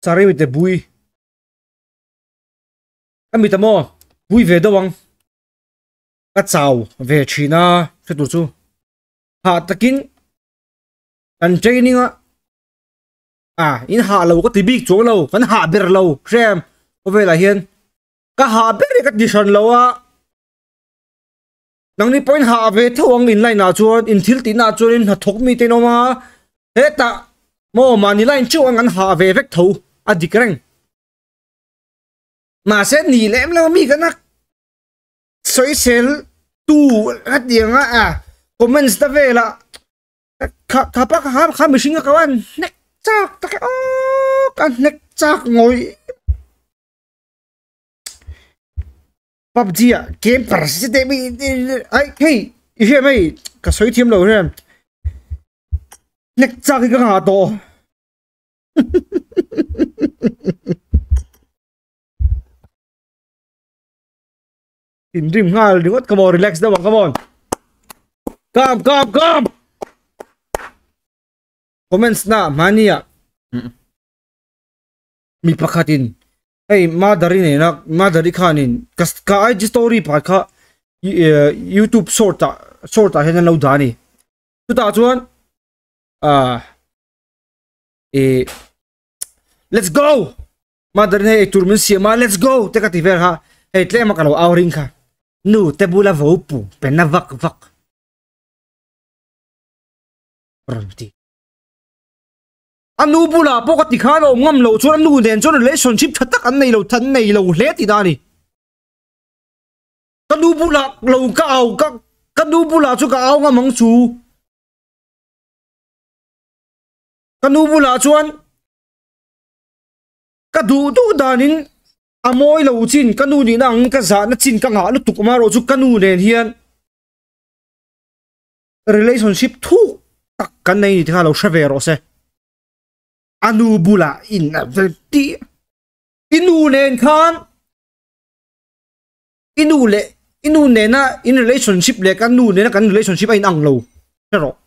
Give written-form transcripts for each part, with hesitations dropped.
Sari mite bui. Ka mita maw bui ve deuh ang. Ka chau ve thin a hre tur chu. Hah takin kan training a a in hah lo ka ti bik chuang lo kan hah ber lo hrem khawvelah hian ka hah ber hi ka ti hran lo a. Nangni pawhin hah ve tho ang in line ah chuan in thil tihna ah chuan in hnathawk mi te in awm a hetah maw mahni line theuh ang an hah ve vek tho a dik reng mahse ni lem lo mi kan a sawisel tu a ti ang a comments te velah kha kha pa kha kha mihring a ko a hnek chak tak e aww ka hnek chak ngawih. PUBG ah game par si te mi ai hei i hria mai ka sawi thiam lo hria nek chak hi ka ngah tawh thinrim nghal ringawt come on relax deuh ang come on come come come comments na mahni ah mi pakhatin Hei Madari nena Madari khanin ka ka IG story pakhat kha YouTube short ah short ah hian an lo dah a ni. Chutah chuan ah eh let's go Madari hei eitur min siam a let's go te ka ti vel kha hei tlem a ka lo au ring kha nu te bula vo pu pe na vak vak rawn ti. A nu bulah pawh ka ti khan a awm ngam loh chuan a nu nen chuan relationship tha tak an nei lo an nei lo hle tih na a ni. Ka nu bulah lo ka au ka ka nu bulah chu ka au ngam ang chu. Ka nu bulah chuan ka duh duh danin a mawi lo chin ka nu nihna ang ka zahna chin ka ngah lutuk amaherawh chu ka nu nen hian relationship thuk tak kan nei ni te kha lo hre ve rawh se a nu bulah in a vel ti i nu nen khan i nu leh i nu nena in relationship leh kan nu nena kan relationship a in ang lo hre rawh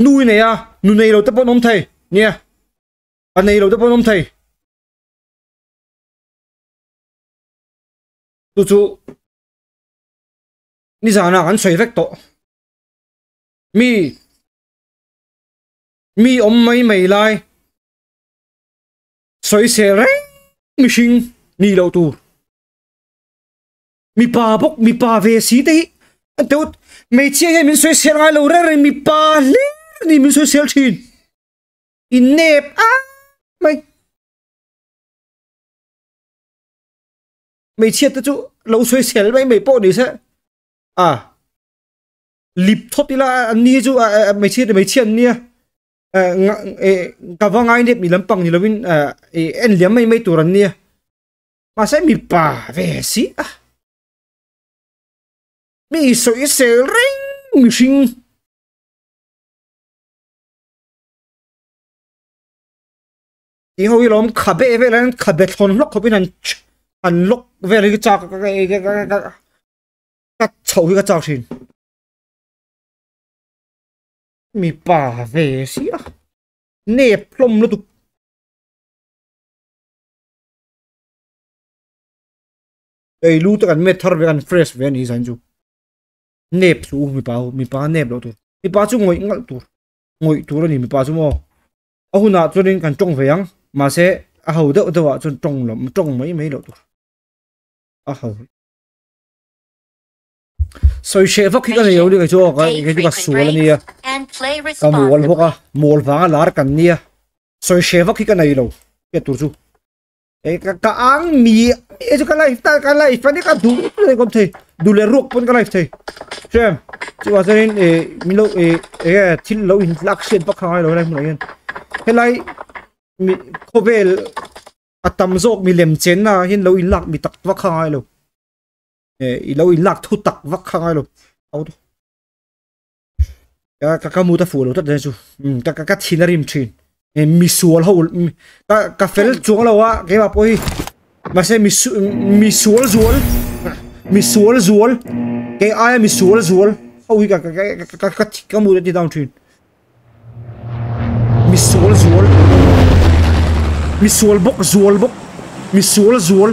nu i nei a nu nei lo te pawh an awm thei nia a nei lo te pawh an awm thei Chu chu nizana kan sawi vek tawh. Mi mi awm mai mai lai sawi sel reng mihring ni loh tur. Mipa bawk mipa ve si te hi an teuh hmeichhia hian min sawi sel ngai lo reng reng mipa hlir a ni min sawi sel thin. Innep a mai. Hmeichhia te chu lo sawi sel mai mai pawh ni se a lip thawt ila an ni chu hmeichhia te hmeichhia an nia ka va ngai nep ni lampang ni lovin en liam mai mai tur an nia mahse mipa ve si a mi sawi sel reng mihring. Ti ho hi lawm khabe vel an khabe thlawn hlawk khawpin an an lawk vel hi chak ka ka ka chho hi ka chak thin mipa ve si a nep hlawm lutuk ei lu te kan met thar ve kan fresh ve ani zan chu nep chu mipa mipa nep lo tur mipa chu ngawih ngalh tur ngawih tur ani mipa chu maw A hunah chuanin kan tawng ve ang, mahse a ho deuh deuhah chuan tawng lo tawng mai mai loh tur a ho. Sawi hreh vak hi ka nei lo ni kei chu aw ka kei chu ka sual a nia ka mawl bawk a mawl vanga lar kan nia sawi hreh vak hi ka nei lo hriat tur chu e ka ka ang mi e chu ka life ta ka life ani ka duh duh kawm thei duh leh ruak pawn ka life thei hrem chuvang chuanin e min lo e enge thil lo in lak hriat vak kha ngai lo helai hmunah hian helai mi khawvel a tam zawk milem chenna ah hian lo in lak mi tak vak kha ngai lo e i lo in lak thu tak vak kha ngai lo ka ka mu ta fu lo tlat chu ka ka ka thin a rim thin e misual ho ka ka fel chuang lo a keimah pawh hi mahse mi sual zual mi sual zual kei aia mi sual zual. Ho hi ka ka ka ka ka ka mood a ti down thin. Misual zual. Misual bawk zual bawk. Misual zual.